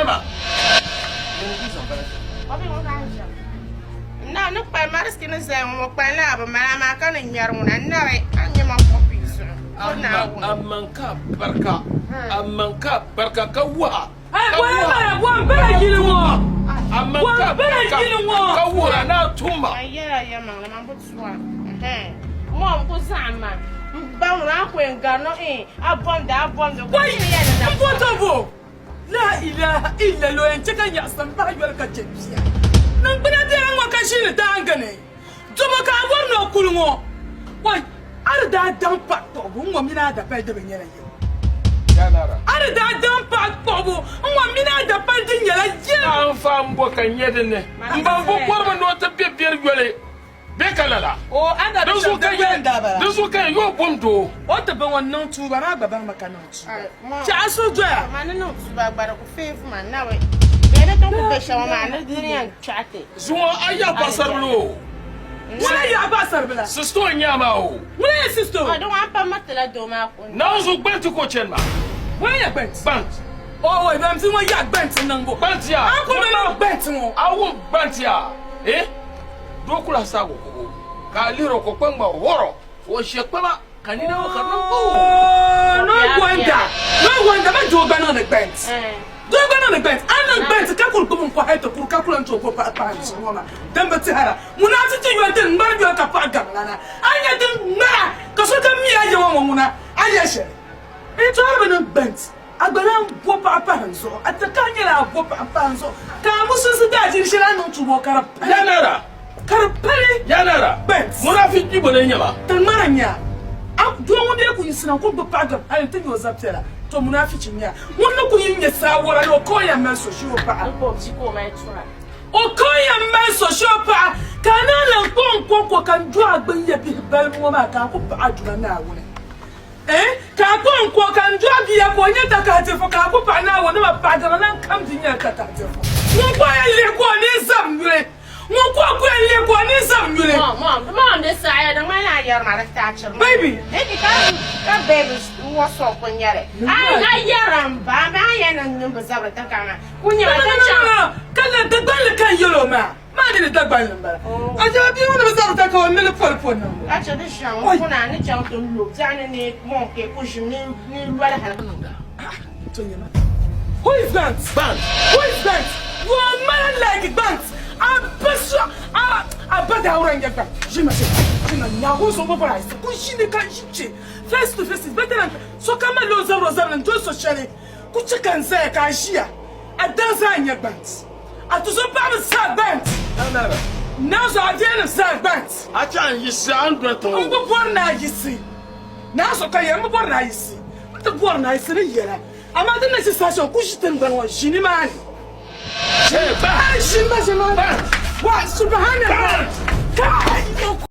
ma. Na ni kpali ma risiki ni zaya ŋɔ ŋɔ kpali la a bi mali amaa ka ni ŋmɛri ŋuna n nabi a ni nyɛ ma kɔpi zuɣu o Naawuni. A maŋ ka barika, a maŋ ka barika ka wuha. A maŋ ka barika ka wuhira ni a tum ma. Man yɛla yɛlimaŋli man bi tura mom ku zaɣim ma n ba ŋuna a ku yɛn gari ni a bomdi a bomdi ka ti yɛli ni na. La ilaha illallah yɛn chɛ ka nyaɣisim bahi yoli ka chɛ bia. Niŋgbuna bela ŋɔ ka ʒiini daaŋa ni. Domo ka a bɔri ni o kuli ŋɔ. Wai! A di daa daŋ paɣ kpuɣibu ŋ-ŋɔ mini a dapali di bi nyɛla yim. A di daa daŋ paɣ kpuɣibu ŋ-ŋɔ mini a dapali di nyɛla yim. A n-fa m-bo ka n nya din ni. M ba m-bo bɔrimi ni o ti be biɛri yoli. Bɛ ka lala. O a na bi shɛm di gbali n-daa bala. Dinzuɣu ka yɛn yo bom doo. O ti bi ŋun niŋ tuuba maa gba baŋmi ka niŋ tuuba. Chɛ a suhu doya. Ma ni niŋ tuuba gba di ku feefu ma nabi. Bee di ti ku be shɛm maa ni di ni yɛn kpɛɣi ti. Zuŋɔ a yaɣi paɣisaribila o. Ŋuna yaɣi paɣisaribila. Sisto n-nyɛ a maa o. Ŋuna nyɛ sisto. O di ŋɔ a ni pam miriti la doo maa ku. Naawuni gbanti ka o chani maa. Ŋuna nyɛ gbanti. Gbanti. O o ban bia ŋɔ yaɣi gbanti niŋbu. Gbanti ya. A ku mi niŋ gbanti ŋɔ. A wum gbanti ya. Eh? Doo kula saago kubu ka a lihiri o ko kpaŋ ŋma hɔrɔ o ʒe kpama ka nina ŋɔ ka di niŋ kpoo. No wonder, no wonder ma doo gba niŋdi gbɛnt. Doo gba niŋdi gbɛnt. A niŋ gbɛnt ka kuli gbubi n-kɔhi hali ti kuri ka kuli n tooi bo paɣa pahi n zuɣu ŋɔ maa din bi tɛhira. Ŋuna a ti ti yoli din ŋmari yoli ka paɣa gaŋlana. A nya din ŋmara ka sokam mi a yaŋɔ ŋɔ ŋuna a yɛli shɛli. N tɔhiri bi niŋ gbɛnt. A gba lahi bo paɣa pahi n zuɣu. A ti ka nyɛla a bo paɣa pahi n zuɣu ka a musulinsi daadiini shɛli a niŋ tuuba o ka di pali. Yanara. Ka di pali. Yanara. Bent. Munafiki kpibo na nyɛ ma. Ti ŋmara nya. A doo ŋun bee ku yiɣisina n-kuli gbubi paɣa gabi hali nti nya o zabipiɛla, to munafichi n-nyɛ a. Ŋun ni kuli yi nya saawara ni o ka o yɛn mali so shee o paɣa. N ka o bia ka o mali tura. O ka o yɛn mali so shee o paɣa ka a naan lan kpuɣi n kɔŋko ka n dɔɣi gbini ya bihi balibu ŋɔ maa ka a ku paɣi a Duuma Naawuni. Eh, ka a kpuɣi n ko ka n dɔɣi bia ka o nyɛ takahitifo ka a ku paɣi Naawuni nima paɣi dama lan kam di nyɛla takahitifo. Ŋun ku a yɛn lihi ka o ni zab nyuli. Ŋun ku a ku yɛn lihi ka o ni zab nyuli. Mom, mom, mom, di saɣiya di ŋmanila a yɛri ma di taachiri ma. Baby. Baby, ka ka baby WhatsApp n nyɛli. A a yɛri n ba, a yɛn niŋ niŋ bi zabiri takahi maa. Ku nyɛ ma No, no, ka no, no, chaŋ. no, no. Ka la Dagbanli ka n yɛl o maa. Maa ni ni Dagbanli m-bala. A jɛma bia ŋɔ ni bi zabiri ta ka o mili poli poli niŋ o. Ka chɛ di ʒiɛm n kuna ni chaŋ ti lu biɛɣu ni ni mɔŋ ka ku ʒim ni ni loli hali. To nyɛ ma. Who is Gbant? Gbant. Who is Gbant? You are man like Gbant. A ba so a a ba daawura n-nyɛ Gbant. Ʒi ma shɛ. Ʒi ma nyaɣi o zuɣu bɔbɔra a yi ku ʒi ni ka ʒi kpe. Face to face is better than sokam mali o zabiri o zabiri n-doli so shɛli. Ku chɛ ka n zaya ka a ʒiya. A daŋ zaa n-nyɛ Gbant. A tuzo paɣaba zaa gbant. Nazo a deenim zaa gbant. A chaŋ yiɣisi a ni doli tiŋ o. M bi bɔri ni a yiɣisi. Nazo ka yɛli, M bi bɔri ni a yiɣisi. M ti bɔri ni a yiɣisi ni yɛla. Amaa din na ʒi saha shɛli, ku ʒi tiŋgbani ŋɔ, ʒi nimaani. Hey, Ʒini ma ʒini ma. Wa, subhanallah. Kai!